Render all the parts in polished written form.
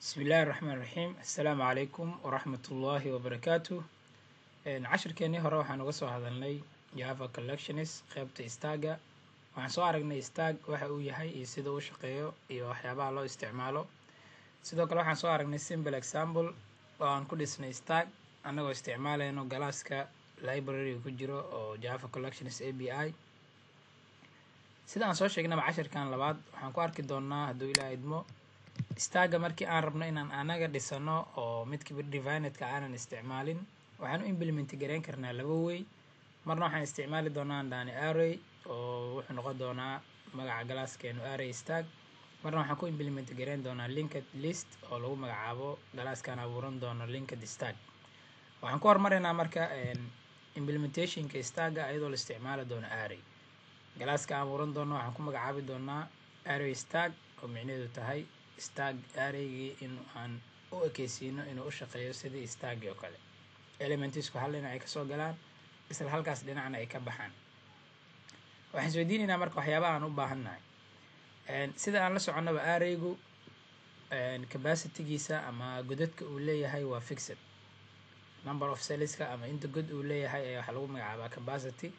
Bismi illaahi raxmaan raxiim. Assalaamu calaykum waraxmatullaahi wabarakaatu. Cashirkeenii hore waxaan uga soo hadalnay Java collections, qeybta stackga. Waxaan soo aragnay stack waxa uu yahay iyo sida uu shaqeeyo iyo waxyaabaha loo isticmaalo. Sidoo kale waxaan soo aragnay simple example oo aan ku dhisnay stack, annagoo isticmaaleyno classka library ku jiro oo Java Collections API. Sida aan soo sheegnaba, cashirkan labaad waxaan ku arki doonaa, hadduu Ilaah idmo, stackga markii aan rabno inaan anaga dhisano oo midka predefinedka aanan isticmaalin. Waxaan u implement gareyn karnaa laba way. Marna waxaan isticmaali doonaa andhaani array, oo wuxuu noqon doonaa magaca classkeenu array stack. Marna waxaan ku implement gareyn doonaa linked list, oo lagu magacaabo classkaan abuuran doono linked stack. Waxaan ku hormaraynaa marka implementationka stackga iyadoo la isticmaali doono array. Classka aan abuuran doono waxaan ku magacaabi doonaa array stack, oo micnaheedu tahay stack arraygii in aan u ekeysiino inuu u shaqeeyo sidii stackgii oo kale, elementsku hal dhinac ay kasoo galaan, isla halkaas dhinacna ay ka baxaan. Waxaan isweydiinaynaa marka waxyaabaha aan u baahannahay. Sida aan la soconnaba, arraygu capacitygiisa ama godadka uu leeyahay waa fixed. Number of cellska ama inta god uu leeyahay ayaa waxaa lagu magacaabaa capacity.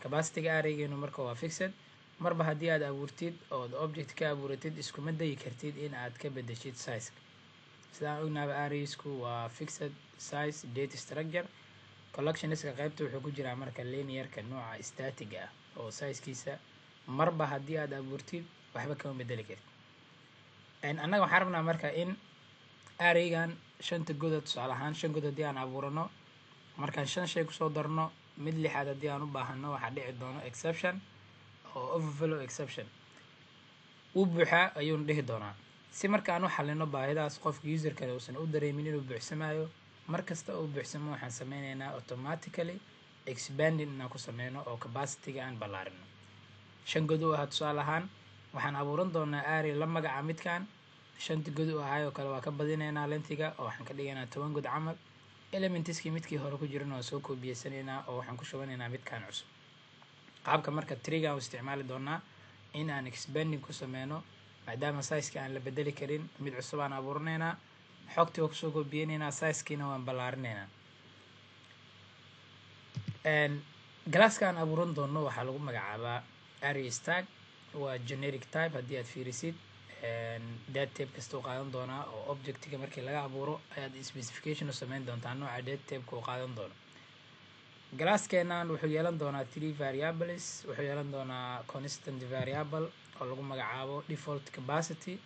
Capacityga arraygeenu marka waa fixed. Marba haddii aad abuurtid ood object ka abuuratid, iskuma dayi kartid in aad ka bedeshid sizeka. Sida aan ognaaba, arraysku waa fixed size data structure. Collectionska qaybta wuxuu ku jiraa marka linearka nooca staticga ah, oo sizekiisa marba haddii aad abuurtid waxba kama bedeli kartid. Annaga waxaan rabnaa marka in arraygan shanta godood, tusaale ahaan shan god haddii aan abuurano, markaan shan shay kusoo darno, mid lixaad haddii aan u baahano, waxaa dhici doono exception oo overflow exception, wuu buuxaa ayuuna dhihi doonaa. Si marka aan u xalino baahidaas, qofka userkana uusan u dareemin inuu buuxsamayo, mar kasta uu buuxsamo waxaan sameyneynaa automatically expanding inaan ku sameyno oo capacityga aan ballaarino. Shan god u ahaa tusaale ahaan, waxaan abuuran doonaa array la magaca midkan shanta god u ahaay oo kale. Waa ka badinaynaa lengthiga oo waxaan ka dhigaynaa 10 god camal. Elementskii midkii hore ku jirana waa soo koobiyeysaneynaa oo waxaan ku shubanaynaa midkan cusub. Qaabka marka trickga u isticmaali doonaa in aan expanding ku sameyno, maadaama sizeka aan la bedeli karin, mid cusub aan abuuranaynaa, xogtii waa kusoo koobiyeyneynaa, sizekiina waan ballaarinaynaa. Classka aan abuuran doono waxaa lagu magacaabaa array stack, waa generic type. Haddii aad fiirisid, data type kasta u qaadan doonaa, oo objectiga markii laga abuuro ayaad specification u sameyn doontaa nooca data typeka uu qaadan doono. Classkeenan wuxuu yeelan doonaa three variables. Wuxuu yeelan doonaa constant variable oo lagu magacaabo default capacity.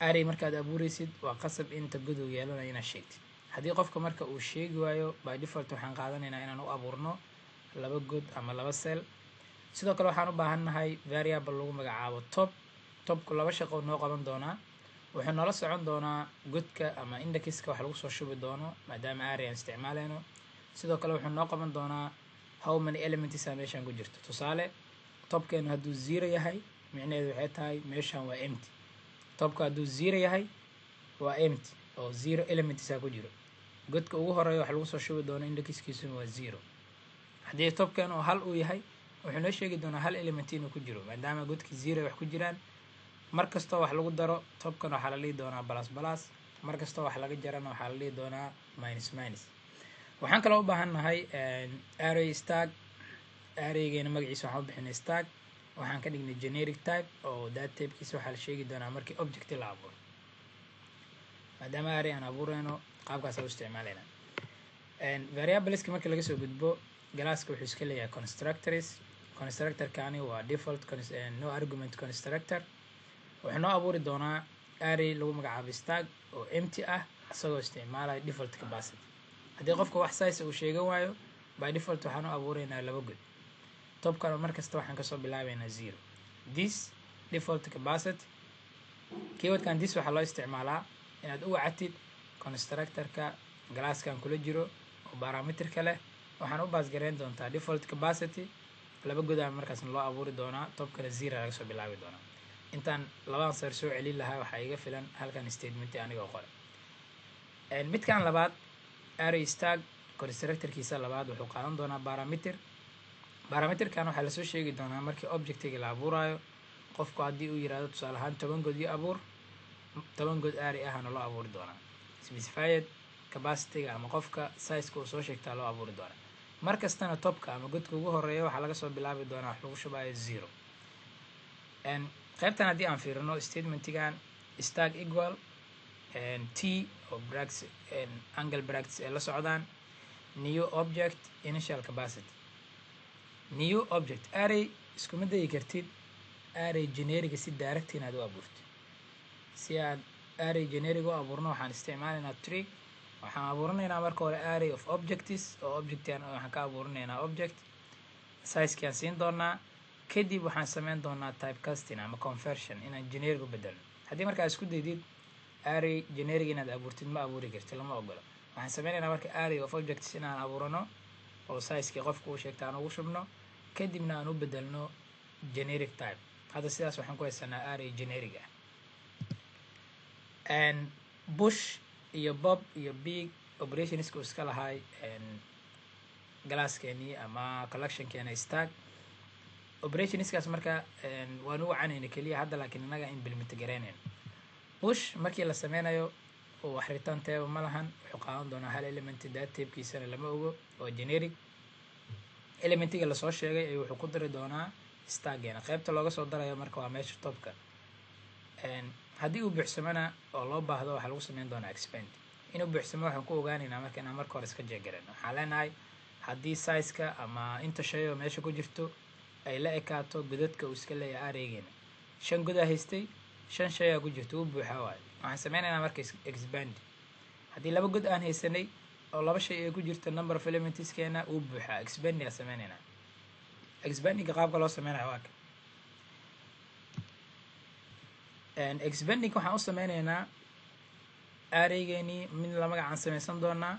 Array markaad abuureysid, waa qasab inta god uu yeelanayo inaad sheegtid. Haddii qofka marka uu sheegi waayo, by default waxaan qaadanaynaa inaan u abuurno laba god ama laba cell. Sidoo kale waxaan u baahannahay variable lagu magacaabo top. Topku laba shaqo noo qaban doonaa. Wuxuu noola socon doonaa godka ama indexka wax lagu soo shubi doono, maadaama array aan isticmaaleyno. Sidoo kale wuxuu noo qaban doonaa how many elements a meeshaan ku jirto. Tusaale, topkeenu hadduu zero yahay, micnaheedu waxay tahay meeshaan waa empty. Topka hadduu zero yahay, waa empty oo zero elements a ku jiro. Godka ugu horeeya wax lagu soo shubi doono indexkiisuna waa zero. Haddii topken oo hal uu yahay, wuxuu noo sheegi doonaa hal element inuu ku jiro, maadaama godkii zero wax ku jiraan. Mar kastoo wax lagu daro topkan, waxaa la dhihi doonaa plus plus. Mar kastoo wax laga jarana, waxaa la dhihi doonaa minus minus. Waxaan kaloo u baahan nahay array stack. Arraygeena magaciisa waxaan u bixinay stack, waxaan ka dhignay generic type, oo data typekiisa waxaa la sheegi doonaa markii object la abuuro. Maadaama array aan abuureyno, qaabkaas u isticmaaleyna. Variableska marka laga soo gudbo, classka wuxuu iska leeyahay constructors. Constructorkani waa default no argument constructor. Wuxuu noo abuuri doonaa array lagu magacaabo stack oo empty ah, isagoo isticmaalaya default capacity. Haddii qofka wax size uu sheegan waayo, by default waxaan u abuureynaa laba god. Topkana mar kasta waxaan kasoo bilaabeynaa zero. This default capacity, keywordkan this waxaa loo isticmaalaa inaad u wacatid constructorka classkan kula jiro oo parameterka leh. Waxaan u pass gareyn doontaa default capacity. Laba godaa markaasna loo abuuri doonaa, topkana zero laga soo bilaabi doonaa. Intaan labadan sar soo celin lahaa, waxaa iga filan halkan statement anigoo qore. Midkan labaad, array stack constructorkiisa labaad, wuxuu qaadan doonaa parameter. Parameterkan waxaa lasoo sheegi doonaa markii objectiga la abuurayo. Qofku haddii uu yirahdo, tusaale ahaan, 10 god ii abuur. 10 god array ahna loo abuuri doonaa. Specified capacityga ama qofka sizeka uu soo sheegtaa loo abuuri doonaa. Mar kastana topka ama godka ugu horeeya waxaa laga soo bilaabi doonaa wax lagu shubayo zero. Qaybtan haddii aan fiirino statementigan, stack equal t oo brackets, angle brackets ay la socdaan, new object, initial capacity, new object array. Iskuma dayi kartid array genericga si direct inaad u abuurtid. Si aad array generic u abuurno, waxaan isticmaalaynaa trick. Waxaan abuuranaynaa marka hore array of objects, oo objectian waxaan ka abuuranaynaa object, sizekii aan siin doonaa. Kadib waxaan sameyn doonaa typecasting ama conversion, inaan generic u bedelno. Haddii markaa isku daydid array generic inaad abuurtid, ma abuuri kartid, lama ogolo. Waxaan sameynaynaa marka array of objects inaan abuurano oo sizekii qofka uu sheegta aan ugu shubno, kadibna aan u bedelno generic type. Hadda sidaas waxaan ku haysanaa array generic ah. Push iyo pop iyo peek operationska uu iska lahay classkeenii ama collectionkeena stack operationskaas marka waan u wacanayna keliya hadda, laakiin innaga implement garaynayno. Push markii la sameynayo, wax return type ma lahan. Wuxuu qaadan doonaa hal element, data typekiisana lama ogo, oo generic. Elementiga lasoo sheegay ayuu wuxuu ku dari doonaa stackgeena. Qaybta looga soo darayo marka waa meesha topka. Haddii uu buuxsamona oo loo baahdo, waxaa lagu sameyn doonaa expand. Inuu buuxsamo waxaan ku ogaaneynaa marka inaan marka hore iska check garayno. Waxaan leenahay, haddii sizeka ama inta shay oo meesha ku jirto ay la ekaato godadka uu iska leeyahay arraygeena, shan godaa haystay, shan shay aa ku jirto, uu buuxaa waayo. Waxaan sameynaynaa marka expand. Haddii laba god aan haysanay oo laba shay ay ku jirto, number of elementskeena uu buuxaa, expanding aan sameynaynaa. Expandinga qaabka loo sameynayo waa kan. Expanding waxaan u sameyneynaa arraygeenii mid la magacaan sameysan doonaa.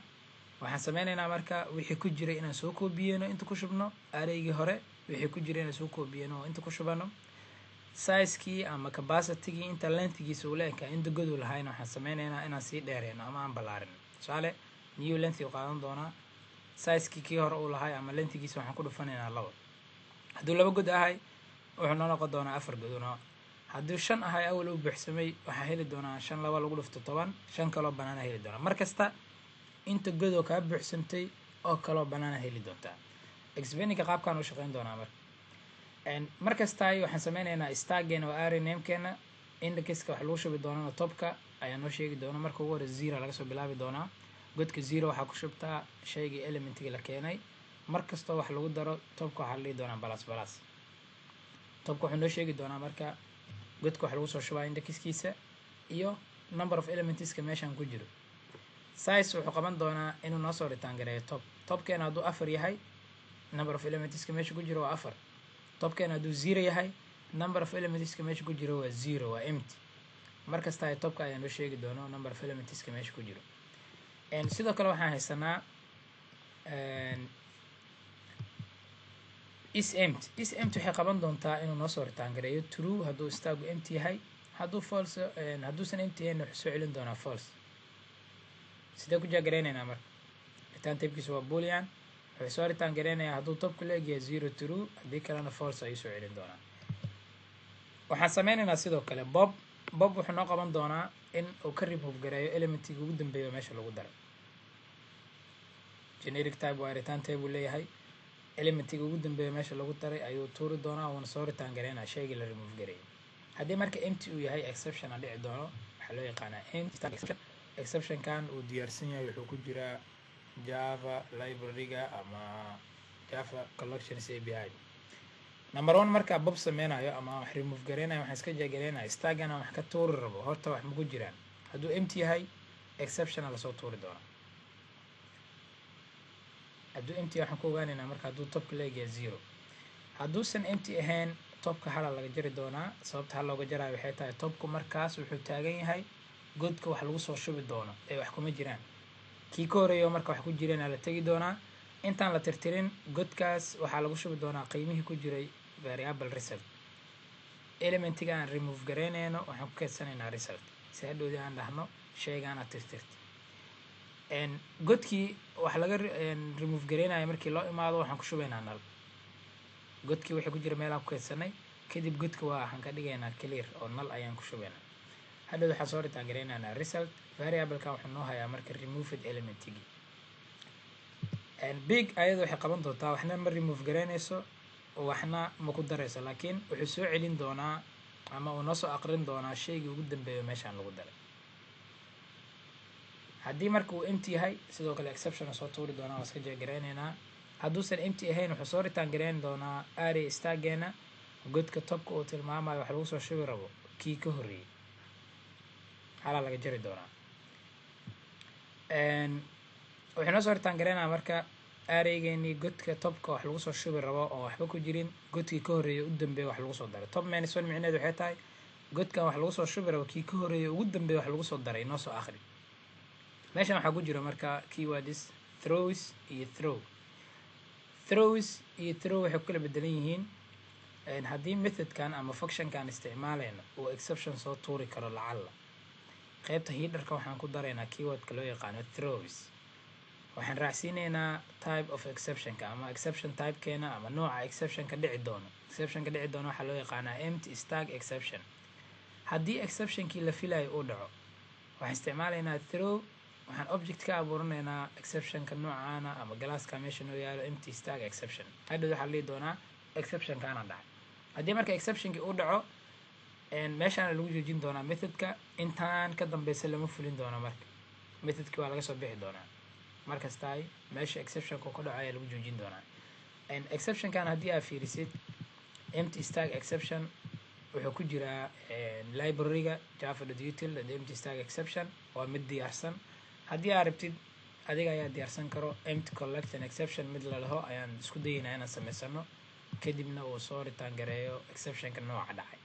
Waxaan sameyneynaa marka wixii ku jiray inaan soo koobiyeyno, inta ku shubno. Arraygii hore wixii ku jiray inaan soo koobiyeyno oo inta ku shubano. Sizekii ama capacitygii, inta lengthigiisa uu la ekaa, inta godu lahayna, waxaan sameyneynaa inaan sii dheereyno ama aan ballaarino. Tusaale, new length u qaadan doonaa. Sizekii kii hore uu lahay ama lengthigiisa waxaan ku dhufanaynaa labo. Hadduu laba god ahay, wuxuu noo noqon doonaa afar godunoo. Hadduu shan ahay, awal uu buuxsamay, waxaa heli doonaa shan laba lagu dhufto 10, shan kaloo banaana heli doonaa. Mar kasta inta godoo kaa buuxsamtay oo kaloo banaana heli doontaa. Expandingka qaabkaan u shaqeyn doonaa marka, mar kastaay waxaan sameyneynaa stackgeena oo array namekeena, indexka wax lagu shubi doonana topka ayaa noo sheegi doona. Marka ugu hore zero laga soo bilaabi doonaa. Godka zero waxaa ku shubtaa shaygii, elementigii la keenay. Mar kastoo wax lagu daro topka, waxaa la dhihi doonaa plus plus. Topka wuxuu noo sheegi doonaa marka godka wax lagu soo shubaa indexkiisa iyo number of elementska meeshan ku jiro. Size wuxuu qaban doonaa inuu noo soo return gareeyo top. Topkeena hadduu afar yahay, number of elementska meesha ku jiro waa afar. Topkeena hadduu zero yahay, number of elementska meesha ku jiro waa zero, waa empty. Mar kasta ay topka ayaa noo sheegi doono number of elementska meesha ku jiro. Sidoo kale waxaan haysanaa is empty. Is empty waxay qaban doontaa inuu noo soo return gareeyo true hadduu stacku empty yahay. Hadduu false, hadduusan empty yahayn, wuxuu soo celin doonaa false. Sidee ku check gareyneynaa marka? Return typekiisa waa boolean. Wuxuu soo return gareynayaa hadduu topku la egyahay zero, true; haddii kalena false ayuu soo celin doonaa. Waxaan sameyneynaa sidoo kale pop. Pop wuxuu noo qaban doonaa in uu ka remove gareeyo elementiga ugu dambeeyo meesha lagu daray. Generic type waa, return type uu leeyahay. Elementiga ugu dambeeya meesha lagu daray ayuu tuuri doonaa, wuuna soo return gareynaa shaygii la remove gareeyay. Haddii marka empty uu yahay, exception a dhici doono. Waxaa loo yaqaanaa empty exception. Exceptionkan uu diyaarsan yahay, wuxuu ku jiraa Java library-ga ama Java Collections API. Number one, markaa pop sameynayo ama wax remove gareynayo, waxaan iska check gareynaya stackgana wax ka tuuri rabo, horta wax maku jiraan. Hadduu empty yahay, exceptiona lasoo tuuri doonaa. Hadduu empty, waxaan ku ogaaneynaa marka hadduu topka la egyahay zero. Hadduusan empty ahayn, topka hala laga jari doonaa. Sababta hal looga jaraayo waxay tahay, topku markaas wuxuu taagan yahay godka wax lagu soo shubi doono ee wax kuma jiraan. Kii ka horeeyo marka wax ku jirana la tegi doonaa. Intaan la tirtirin godkaas, waxaa lagu shubi doonaa qiimihii ku jiray variable result. Elementiga aan remove garaynayno waxaan ku keydsanaynaa result, si hadhowdii aan dhahno shaygaana tirtirta. Godkii wax laga remove garaynayo markii loo imaado, waxaan ku shubaynaa null. Godkii wixii ku jira meelaan ku keydsanay. Kadib godka waa waxaan ka dhigaynaa clear oo null ayaan ku shubaynaa. Hadhow waxaan soo return gareynaynaa result. Variablekan wuxuu noo hayaa marka removed elementigii. Peek ayada waxay qaban doontaa, waxna ma remove garaynayso, waxna ma ku darayso, laakiin wuxuu soo celin doonaa ama uu noo soo aqrin doonaa shaygii ugu dambeeyo meeshaan lagu daray. Haddii marka uu empty yahay, sidoo kale exception soo tuuri doonaa, waa iska check garaynaynaa. Hadduusan empty ahayn, wuxuu soo return garayn doonaa array stackeena godka topka uu tilmaamayo wax lagu soo shubi rabo kii ka horreeyey, halaa laga jari doonaa. Wuxuu noo soo return garaynaa marka arraygeenii godka topka wax lagu soo shubi rabo oo waxba ku jirin, godkii ka horreeyay u dambeeya wax lagu soo daray. Top minus one micneheedu waxay tahay godkan wax lagu soo shubi rabo kii ka horreeyay ugu dambeeya wax lagu soo daray noo soo akhri. Meeshan waxaa ku jira marka keywords throws iyo throw. Throws iyo throw waxay ku kala bedelan yihiin, haddii methodkan ama functionkan isticmaalayno uu exception soo tuuri karo lacalla, qeybta headerka waxaan ku daraynaa keywordka loo yaqaano throws. Waxaan raacsiineynaa type of exceptionka ama exception typekeena ama nooca exceptionka dhici doono. Exceptionka dhici doono waxaa loo yaqaanaa empty stack exception. Haddii exceptionkii la filayo uu dhaco, waxaan isticmaalaynaa throw. Waxaan object ka abuuranaynaa exceptionka noocaana ama classka meesha noo yaalo, empty stack exception. Hadhow waxaa la dhihi doonaa exceptionkaana dhacay. Haddii marka exceptionkii uu dhaco, meeshaana lagu joojin doonaa methodka. Intaan ka dambeysa lama fulin doono, marka methodki waa laga soo bixi doonaa. Markastaay meesha exceptionka ku dhaco ayaa lagu joojin doonaa. Exceptionkan haddii aad fiirisid, empty stack exception wuxuu ku jiraa libraryga java.util.empty stack exception. Waa mid diyaarsan. Haddii aad rabtid, adiga ayaa diyaarsan karo. Empty collection exception mid la dhaho ayaan isku dayeynaa inaan sameysano, kadibna uu soo return gareeyo exceptionka nooca dhacay.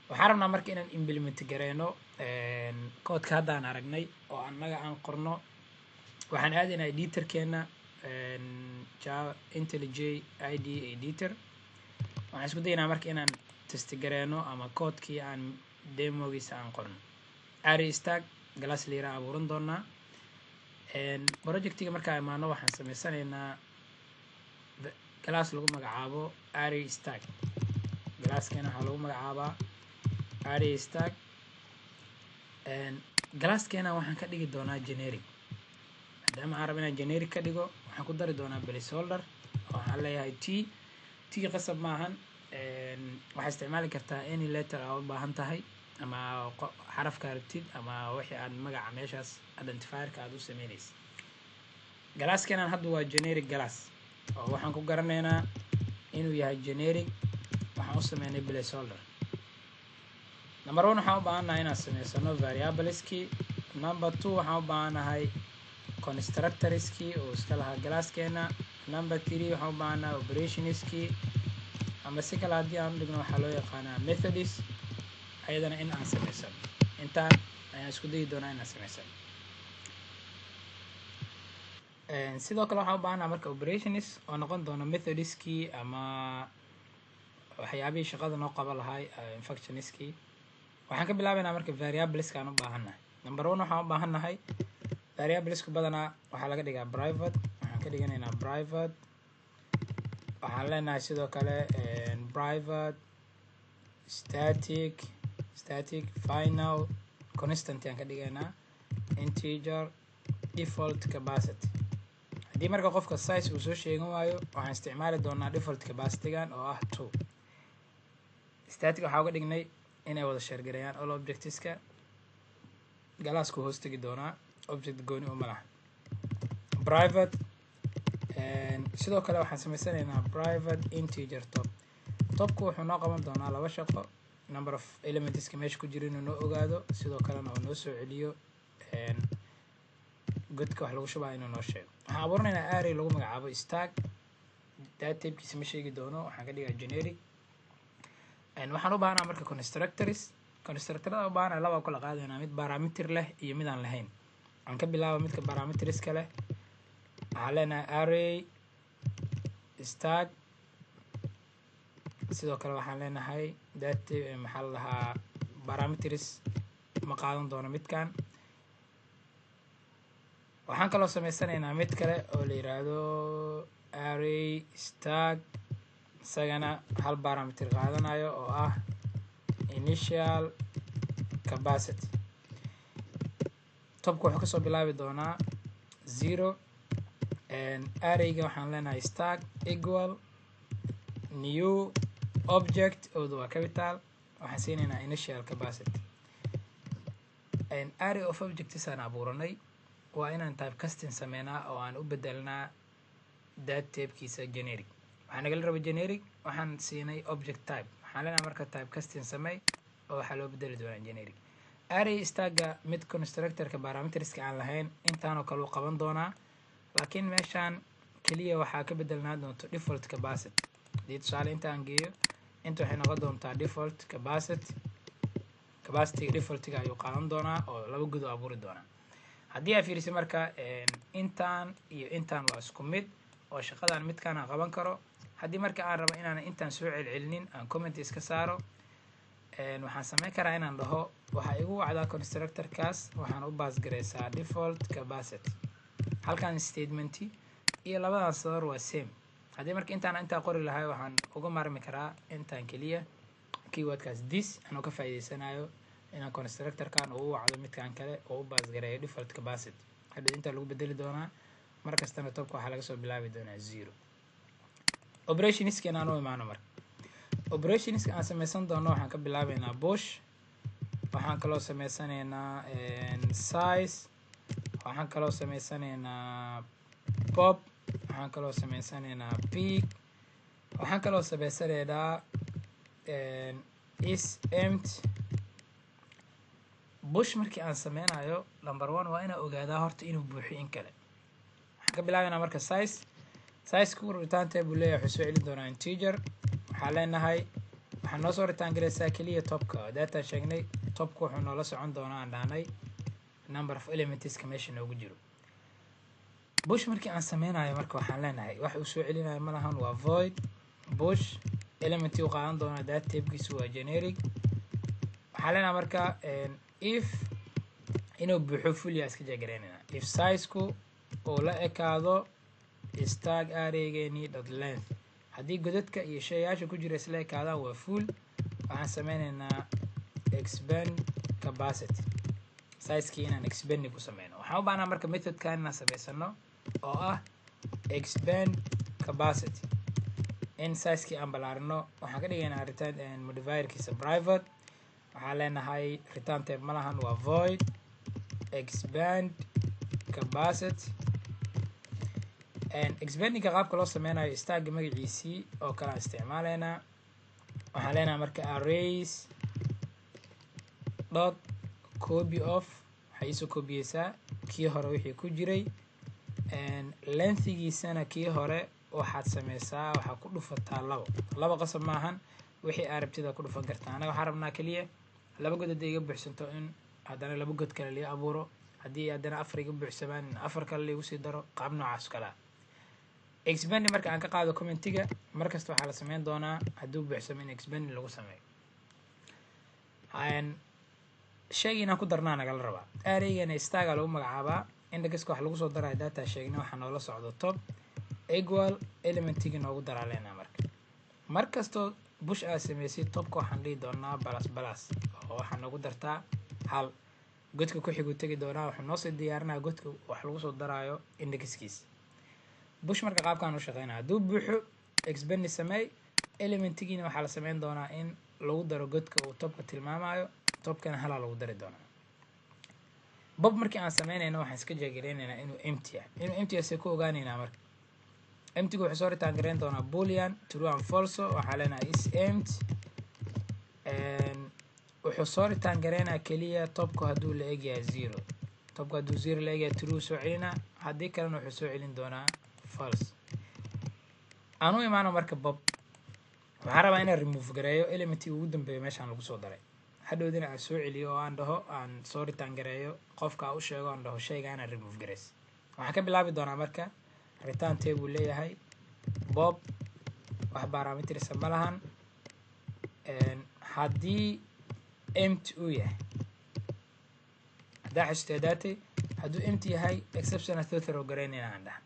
Waxaan rabnaa marka inaan implement gareyno koodka haddaan aragnay oo annaga aan qorno. Waxaan aadaynaa editorkeena, Java IntelliJ IDEA editor. Waxaan isku daynaa marka inaan test gareyno ama koodkii aan demogiisa aan qorno. Array stack class la yiraa abuuran doonaa. Projectiga markaa imaano, waxaan sameysanaynaa class lagu magacaabo array stack. Classkana waxaa lagu magacaabaa array stack. Classkeena waxaan ka dhigi doonaa generic. Maadaama aan rabo inaan generic ka dhigo, waxaan ku dari doonaa placeholder oo waxaan leeyahay t. T qasab maahan, waxaa isticmaali kartaa any letter aa u baahan tahay ama xarafka rabtid ama wixii aad magaca meeshaas identifierka aad u sameynaysid. Classkeenan hadda waa generic class oo waxaan ku garanaynaa inuu yahay generic waxaan u sameynay placeholder. Number one, waxaan u baahannahay inaan sameysano variableski. Number two, waxaan u baahannahay constructorskii oo iska lahaa classkeena. Number three, waxaan u baahannahay operationskii, ama si kale haddii aan u dhigno waxaa loo yaqaanaa methods, ayadana in aan sameysano. Intaan ayaan isku dayi doonaa inaan sameysano. Sidoo kale waxaan u baahannaha marka operations oo noqon doona methodskii ama waxyaabihii shaqada noo qaban lahay, functionskii. Waxaan ka bilaabaynaa marka variableska aan u baahannahay. Number one, waxaan u baahannahay variablesku badanaa waxaa laga dhigaa private. Waxaan ka dhiganaynaa private. Waxaan leenahay sidoo kale private static final constant aan ka dhigaynaa integer default capacity. Haddii marka qofka size uu soo sheegan waayo, waxaan isticmaali doonaa default capacitygan oo ah 2. Static waxaa uga dhignay inay wada share gareeyaan all objectska. Classku hoos tegi doonaa, object gooni uma laha. Private, sidoo kale waxaan sameysanaynaa private integer top. Topku wuxuu noo qaban doonaa laba shaqo: number of elementska meesha ku jira inuu noo ogaado, sidoo kalena uu noo soo celiyo godka wax lagu shubaa inuu noo sheego. Waxaan abuuranaynaa array lagu magacaabo stack. Data typekiisa ma sheegi doono, waxaan ka dhigaa generic. Waxaan u baahanaa marka constructors. Constructorada u baahana laba kala qaadaynaa, mid parameter leh iyo mid aan lahayn. Aan ka bilaabo midka parameterska leh. Waxaan leenahay array stack. Sidoo kale waxaan leenahay data, maxaa la dhahaa, parameters ma qaadan doono midkan. Waxaan kaloo sameysanaynaa mid kale oo la yiraahdo array stack, isagana hal parameter qaadanayo oo ah initial capacity. Capacity topka wuxuu kasoo bilaabi doonaa 0. Arrayga waxaan leenahay stack equal new object, ooda waa capital. Waxaan siinaynaa initial capacity. Array of objects aan abuuranay waa inaan type casting sameynaa oo aan u bedelnaa data typekiisa generic. Waxaa nagala raba generic, waxaan siinay object type. Waxaan leenahay marka type casting samey oo waxaa loo bedeli doonaa generic. Array stacka mid constructorka parameterska aan lahayn intaanoo kale u qaban doonaa, laakiin meeshaan keliya waxaa ka bedelnaa doonto default capacity. Hadii tusaale inta aan geeyo, inta waxay noqon doontaa default capacity. Capacityga defaultiga ayuu qaadan doonaa oo laba god u abuuri doonaa. Haddii aa fiirisay marka, intaan iyo intaan waa isku mid oo shaqadan midkaan aan qaban karo. Haddii marka aan rabo inaan intaan soo celcelinin, aan comment iska saaro, waxaan sameyn karaa inaan dhaho waxaa igu wacdaa constructorkaas, waxaan u pass garaysaa default capacity. Halkan statementi iyo labadan sadar waa same. Haddii marka intaan intaa qori lahay, waxaan uga maarmi karaa intaan keliya keywordkaas this anoo ka faa'iideysanayo inaan constructorkan uu u wacdo midkan kale oo u pass gareeyo default capacity. Hadhow intaa lagu bedeli doonaa. Mar kastana topka waxaa laga soo bilaabi doonaa 0. Operationiskan aan u imaano. Marka operationska aan sameysan doono waxaan ka bilaabeynaa push, waxaan kaloo sameysanaynaa size, waxaan kaloo sameysanaynaa pop, waxaan kaloo sameysanaynaa peek, waxaan kaloo sameysanaynaa is empty. Push markii aan sameynayo, number one waa inaa ogaadaa horta inuu buuxiyo in kale. Waxaan ka bilaabeynaa marka size. Sizeku return type buu leeyahay, wuxuu soo celin doonaa integer. Waxaa leenahay waxaa noo soo return garaysaa keliya topka. Data sheegnay, topka wuxuu noola socon doonaa, aan dhahnay, number of elementska meesha noogu jiro. Push markii aan sameynayo marka, waxaan leenahay wax uu soo celinayo ma lahan, waa void. Push element u qaadan doonaa, data typekiisu waa generic. Waxaan leenahay marka if inuu buuxo fulya iska check garaynayna. If sizeku uu la ekaado stack arraygeeni dot length, haddii godadka iyo shayaasha ku jira isla ekaadaan, waa full. Waxaan sameyneynaa expand capacity, sizekii inaan expandi ku sameyno. Waxaan u baahnaa marka methodkan inaan sameysano oo ah expand capacity, in sizekii aan balaarino. Waxaan ka dhigaynaa return modifierkiisa private. Waxaan leenahay return type ma lahan, waa void expand capacity. Expandinga qaabka loo sameynayo, stacka magaciisii oo kale aan isticmaaleynaa. Waxaan leenahay marka arrays dot copy of, waxay iisoo koobiyeysaa kii hore wixii ku jiray, lengthigiisana kii hore waxaad sameysaa, waxaa ku dhufataa 2. 2 qasab maahan, wixii aa rabtida ku dhufan kartaa. Anaga waxaan rabnaa keliya laba god hadday iga buuxsanto in haddana laba god kale lii abuuro, haddii haddana afar iga buuxsamaan in afar kale liigu sii daro, qaab noocaas kale ah. Expandi marka aan ka qaado commentiga, markasta waxaa la sameyn doonaa hadduu buuxsamo in expandi lagu sameeyo. Shayga inaan ku darnaa nagala rabaa. Arraygana stacka lagu magacaabaa. Indexka wax lagu soo daraya data sheegna, waxaa noola socdo top equal elementigii noogu daraa leenaha. Marka mar kastoo push aad sameysay, topka waxaan dhihi doonaa plus plus oo waxaa noogu dartaa hal. Godka ku xiguu tegi doonaa, wuxuu noosii diyaarinaya godka wax lagu soo daraayo indexkiisa. Push marka qaabkaan u shaqeynaya: hadduu buuxo, expandi sameey, elementigiina waxaa la sameyn doonaa in lagu daro godka uu topka tilmaamayo, topkana halaa lagu dari doonaa. Pop markii aan sameynayno, waxaan iska check gareynaynaa inuu empty yahay. Inuu empty yahay see ku ogaaneynaa? Marka emptyga wuxuu soo return gareyn doonaa boolean, true and false. Waxaa leenahay is empty. Wuxuu soo return gareynaa keliya topku hadduu la egyahay 0. Topku hadduu 0 la egyahay, true soo celinaa, haddii kalena wuxuu soo celin doonaa false. Aan u imaano marka pop. Waxaan rabaa inaan remove gareeyo elementii ugu dambeeyo meeshaan lagu soo daray, hadhowdina aan soo celiyo oo aan dhaho, aan soo return gareeyo, qofka u sheego, aan dhaho shayga anaan remove gareys. Waxaan ka bilaabi doonaa marka return type uu leeyahay pop, wax parametersa ma lahan. Haddii empty uu yahay, haddaa xasuustay daatay, hadduu empty yahay, exception soo throw garaynayna aan dhaha.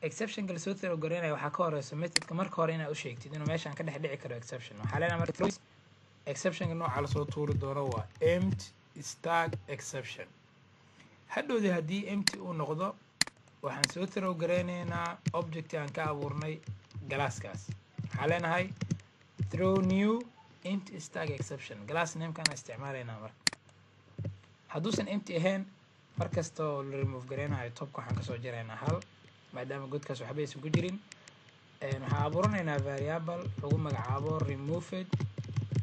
Exceptionka lasoo throw garaynaya waxaa ka horeysa methodka marka hore inaad u sheegtid inuu meeshaan ka dhex dhici karo exception. Waxaa leenahay marka throws Exceptionka nooca lasoo tuuri doono waa empty stack exception. Hadhowdii haddii empty uu noqdo, waxaan soo throw gareyneynaa object aan ka abuurnay classkaas. Waxaa leenahay throw new empty stack exception, class namekaan isticmaalaynaa. Marka hadduusan empty ahayn, mar kasta oo la remove gareynayo topka waxaan kasoo jaraynaa hal, maadaama godkaas waxba aysan ku jirin. Waxaan abuuranaynaa variable lagu magacaabo removed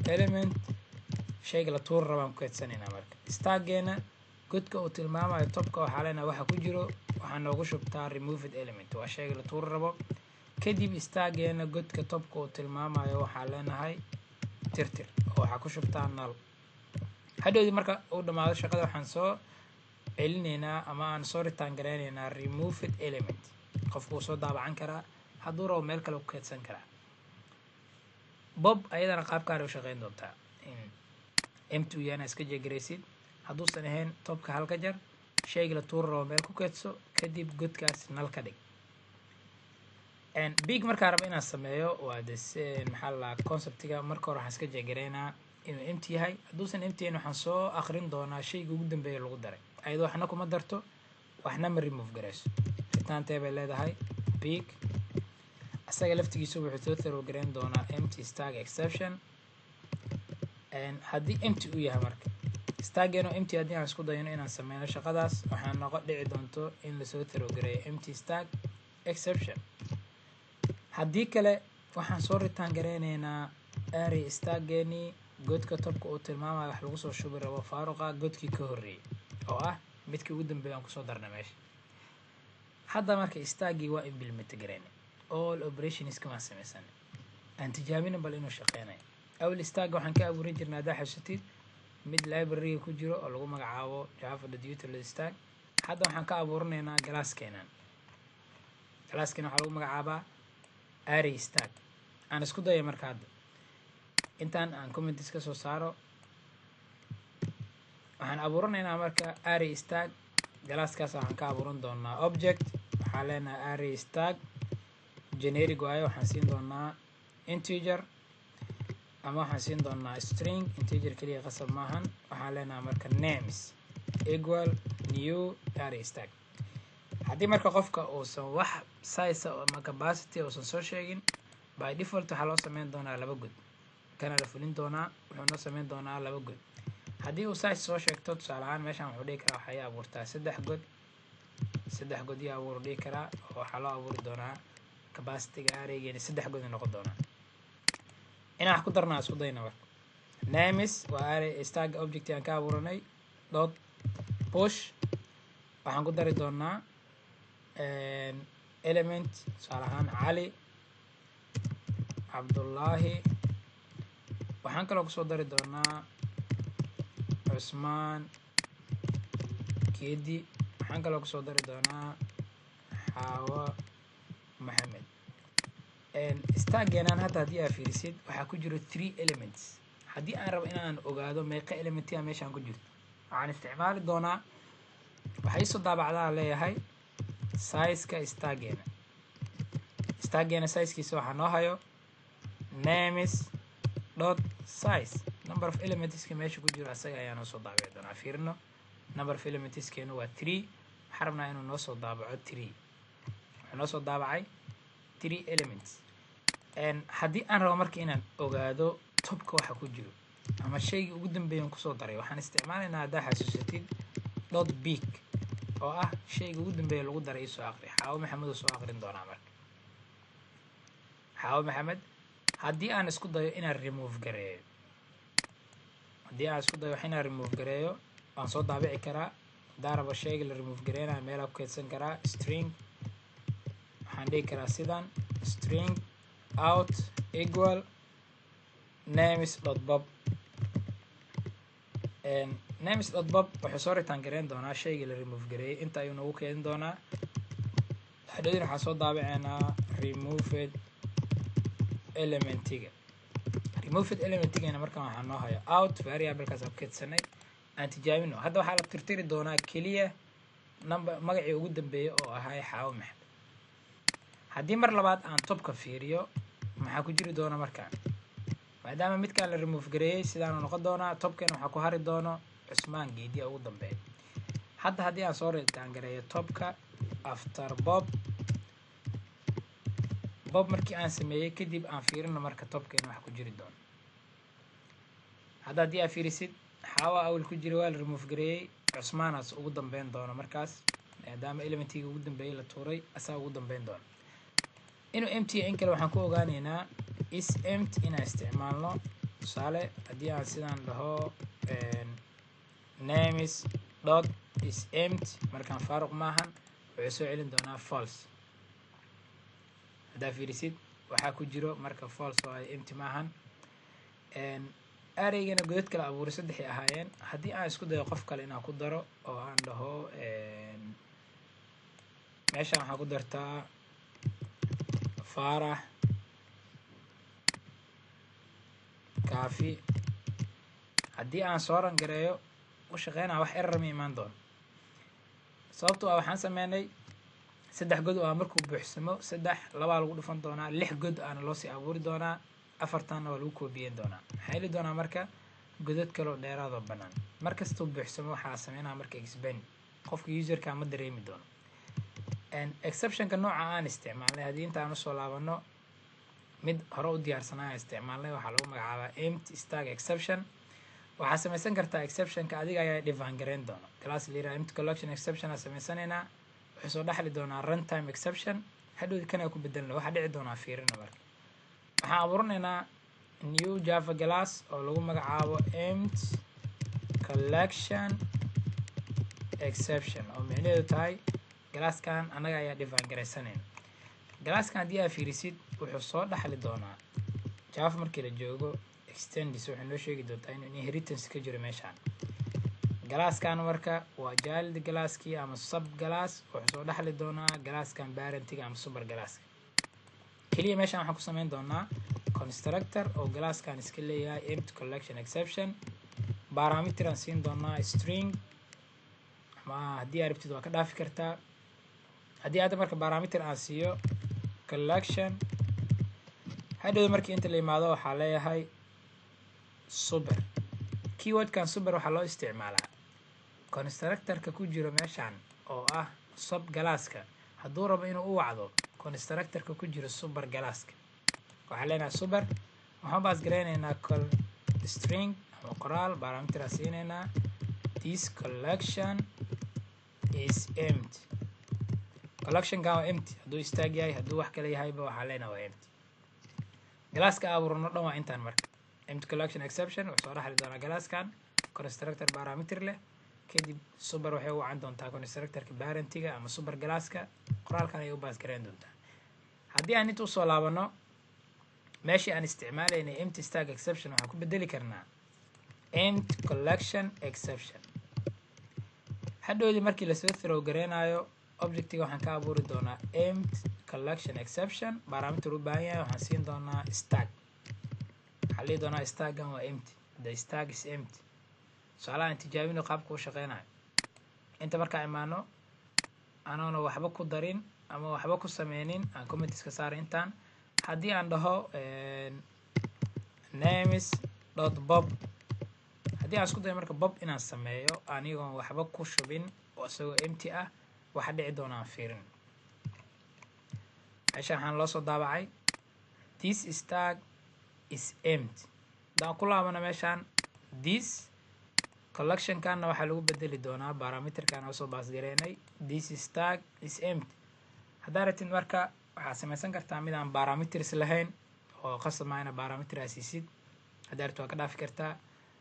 element. Shayga la tuuri rabaan ku keedsanaynaa. Marka stackgeena godka uu tilmaamayo topka, waxaa leenahay waxa ku jiro waxaa noogu shubtaa removed element, waa shayga la tuuri rabo. Kadib stackgeena godka topka uu tilmaamayo waxaa leenahay tirtir oo waxaa ku shubtaa null. Hadhowdii marka uu dhamaado shaqada, waxaan soo celinaynaa ama aan soo return gareynaynaa removed element. Qofku wuu soo daabacan karaa, hadduu rabo meel kale ku keedsan karaa. Pop ayadana qaabkaanay u shaqeyn doontaa. In empty uu yahana iska check garaysid, hadduusan ahayn topka halka jar, shayga la tuuri rabo meel ku keedso, kadib godkaas null ka dhig. Peek markaa raba inaan sameeyo waa des maxaa la lahaa conceptiga. Marka hore waxaan iska check gareynaa inuu empty yahay. Hadduusan empty yahayn, waxaan soo akrin doonaa shayga ugu dambeeya lagu daray. Ayadoo waxna kuma darto, waxna ma remove garayso. Return bay leedahay peek. Asaga laftigiisu wuxuu soo throw gareyn doonaa empty stack exception haddii empty uu yahay. Marka stackgeeno empty haddii aan isku dayno inaan sameyno shaqadaas, waxaa noqo dhici doonto in lasoo throw gareeyo empty stack exception. Haddii kale, waxaan soo return gareyneynaa array stackgeenii godka topka uu tilmaamayo wax lagu soo shubi rabo faaruqa godkii ka horreeyay, oo ah midkii ugu dambeeya aan kusoo darna meesha hadda. Marka stackgii waa implement gareynay, all operationska waan sameysanay. Aan tijaabina bal inuu shaqeynayo. Awal stackga waxaan ka abuuran jirnay, haddaa xasuutid, mid libraryga ku jiro oo lagu magacaabo java.util stack. Hadda waxaan ka abuuranaynaa classkeenan. Classkeena waxaa lagu magacaabaa array stack. Aan isku daya marka hadda intaan aan comments ka soo saaro. Waxaan abuuranaynaa marka array stack. Classkaas waxaan ka abuuran doonaa object. Waxaan leenahay array stack, generic waayo. Waxaan siin doonaa integer ama waxaan siin doonaa string, integer keliya qasab maahan. Waxaan leenahay marka names equal new array stack. Haddii marka qofka uusan wax size ama capacity uusan soo sheegin, by default waxaa loo sameyn doonaa laba god. Kana la fulin doonaa wuxuu noo sameyn doonaa laba god. Haddii uu size soo sheegto, tusaale ahaan meeshan wuxuu dhihi karaa waxay abuurtaa saddex god. Saddex god iyo abuur dhihi karaa, oo waxaa loo abuuri doonaa capacityga arraygeena saddex god noqon doonaa. Inaan wax ku darnaa isku dayna. Marka names waa array stack object aan ka abuuranay dot push. Waxaan ku dari doonaa element, tusaale ahaan Cali Cabdullaahi. Waxaan kaloo kusoo dari doonaa Cusmaan Kedi. Waxaan kaloo kusoo dari doonaa Xaawo Maxamed. Stackgeenan hadda haddii aa fiirisid, waxaa ku jiro three elements. Haddii aan rabo inaan ogaado meeqa elementia meeshaan ku jirto, waxaan isticmaali doonaa, waxay soo daabacdaa leeyahay sizeka stackgeena. Stackgeena sizekiisa waxaa noo hayo names dot size. Number of elementska meesha ku jiro asaga ayaa noo soo daabici doonaa. Fiirino, number of elementskeenu waa three. Waxaan rabnaa inuu noo soo daabaco three. Wuxuu noo soo daabacay three elements. Haddii aan rabo marka inaan ogaado topka waxa ku jiro ama shaygii ugu dambeeyan kusoo daray, waxaan isticmaalaynaa, haddaa xasuusatid, dot peek, oo ah shayga ugu dambeeya lagu daray isoo aqri. Xaawo Maxamed uu soo aqrin doonaa. Marka Xaawo Maxamed haddii aan isku dayo inaan remove gareeyo, haddii aan isku dayo wax inaan remove gareeyo, waan soo daabici karaa. Haddaan rabo shayga la remove gareynayo, meelaa ku keydsan karaa string. Waxaan dhihi karaa sidan: string out equal names dot pop. Names dot pop wuxuu soo return gareyn doonaa shayga la remove gareeyay. Inta ayuu noogu keedin doonaa. Hadhowdin waxaan soo daabaceynaa removed elementiga. Removed elementigana markaan waxaa noo hayo out variablekaas aan ku keedsanay. Aan tijaabino. Hadda waxaa la tirtiri doonaa keliya number magacii ugu dambeeyay oo ahay Xaawo Maxamed. Haddii mar labaad aan topka fiiriyo, maxaa ku jiri doona? Markaan Maadaama midkaan la remove gareeyey, sidaanu noqon doonaa. Topkeena waxaa ku hari doono Cusmaan Geediya ugu dambeeya. Hadda haddii aan soo return gareeyo topka after pop, pop markii aan sameeyey kadib, aan fiirino marka topkeena wax ku jiri doono. Hadda haddii aad fiirisid, Xaawa awal ku jira waa la remove gareeyey, Cusmaanaas ugu dambeyn doono. Markaas maadaama elementiga ugu dambeeyey la tuuray, asaa ugu dambeyn doono. Inuu empty in kale waxaan ku ogaaneynaa is empty inaan isticmaalno. Tusaale, haddii aan sidaan dhaho names dot is empty, markaan faaruq maahan, wuxuu soo celin doonaa false. Haddaa fiirisid, waxaa ku jiro marka false oo ay empty maahan. Arraygana godad kala abuuray saddexay ahaayeen. Haddii aan isku dayo qof kale inaan ku daro oo aan dhaho meeshaan waxaa ku dartaa Faarax Kaafi, haddii aan soo run gareeyo, u shaqeynaya, wax error ma imaan doono, sababtoo ah waxaan sameynay saddex god oo ah markuu buuxsamo saddex labaa lagu dhufan doonaa, lix god aana loosii abuuri doonaa, afartanna waa lagu koobiyen doonaa. Maxaa heli doonaa marka? Godad kaloo dheeraadoo bannaan. Markastuu buuxsamo waxaa sameynaya marka expand, qofka userka ma dareemi doono. Exceptionka nooca aan isticmaalnay, haddii inta aan usoo laabano, mid hore u diyaarsanaa aan isticmaalnay, waxaa lagu magacaabaa empty stack exception. Waxaa samaysan kartaa exceptionka adiga ayaa define gareyn doono. Class la yiraha empty collection exception aa samaysanaynaa, wuxuu soo dhexli doonaa runtime exception. Hadhowdi kanaa ku bedelna, waxaa dhici doonaa fiirina. Marka waxaan abuuranaynaa new Java class oo lagu magacaabo empty collection exception, oo micnaheedu tahay classkan annaga ayaa define garaysanayna. Classkan haddii aa fiirisid, wuxuu soo dhaxli doonaa, Java markii la joogo extends waxay noo sheegi doontaa inuu inheritance ka jiro meeshaan. Classkan marka waa child classkii ama sub class, wuxuu soo dhexli doonaa classkan parentiga ama super classka. Keliya meeshaan waxaan ku sameyn doonaa constructor oo classkan iska leeyahay empty collection exception. Parameter aan siin doonaa string, ama haddii aad rabtid waa ka dhaafi kartaa. Haddii hadda marka parameter aan siiyo collection, hadhowda markii inta la yimaado waxaa leeyahay super. Keywordkan super waxaa loo isticmaalaa constructorka ku jiro meeshaan oo ah sub classka, hadduu rabo inuu u wacdo constructorka ku jiro super classka. Waxaan leenahay super, waxaan pass garaynaynaa col string ama qoraal. Parameter aan siinaynaa "This collection is empty." Collectionkan waa empty. Hadduu stack yahay, hadduu wax kale yahayba, waxaa leenahay waa empty. Classka abuurano dhan waa intaan. Marka empty collection exception wuxuu soo dhexli doonaa classkan constructor parameter leh. Kadib super waxay u wacan doontaa constructorka parentiga ama super classka, qoraalkan ayay u pass gareyn doontaa. Haddii aan inta usoo laabano, meeshii aan isticmaalaynay empty stack exception waxaan ku bedeli karnaa empty collection exception. Hadhowdii markii lasoo throw gareynayo, objectiga waxaan ka abuuri doonaa empty collection exception. Parameter u baahan yahay waxaan siin doonaa stack. Waxaa lihi doonaa stackan waa empty, the stack is empty. Tusaalaha aan tijaabino qaabka u shaqeynayo. Inta markaa imaano, anoona waxba ku darin ama waxba ku sameynin, aan comment iska saaray intaan. Haddii aan dhaho names dot pop, haddii aan isku dayo marka pop inaan sameeyo anigoon waxba ku shubin oo isagoo empty ah, waxa dhici doona aan fiirin. Meesha waxaan loo soo daabacay "This stack is empty." Haddaan ku laabano meeshaan, this collectionkanna waxaa lagu bedeli doonaa parameterkan oo soo pass gareynay "This stack is empty." Haddaa rabtid marka, waxaad samaysan kartaa mid aan parameters lahayn, oo qasab maa ina parameter aa siisid. Haddaa rabtid waa ka dhaafi kartaa,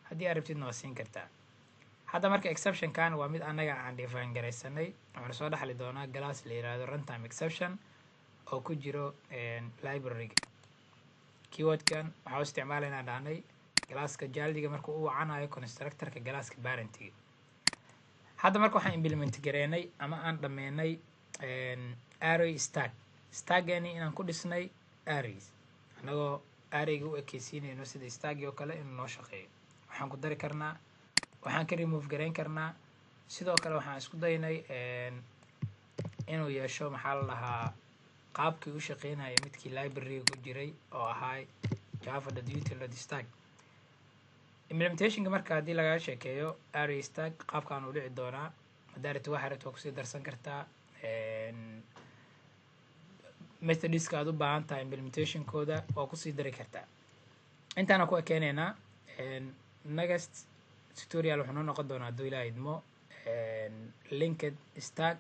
haddii aad rabtidna waa siin kartaa. Hadda marka exceptionkan waa mid annaga aan define garaysanay, wuxuuna soo dhexli doonaa class la yiraahdo runtime exception oo ku jiro library-ga. Keywordkan waxaa u isticmaalaynaa dhahnay classka childiga markuu u wacanayo constructorka classka parentiga. Hadda marka waxaan implement gareynay ama aan dhameynay array stack, stackgani inaan ku dhisnay arrays, annagoo arrayga u ekeysiinayno sida stacki oo kale inuu noo shaqeeyo. Waxaan ku dari karnaa, waxaan ka remove gareyn karnaa. Sidoo kale waxaan isku daynay inuu yeesho, maxaa la dhahaa, qaabkii u shaqeynaya midkii library-ga ku jiray oo ahaay java.util.stack. Implementationka marka haddii lagaga sheekeeyo array stack, qaabkaan u dhici doonaa. Haddaa rabti, waxaa rabti waa kusii darsan kartaa. Methodiska aad u baahan tahay implementationkooda waa kusii dari kartaa. Intaana ku ekeenaynaa. Next tutorial wuxuu noo noqon doonaa, hadduu Ilaah idmo, linked stack.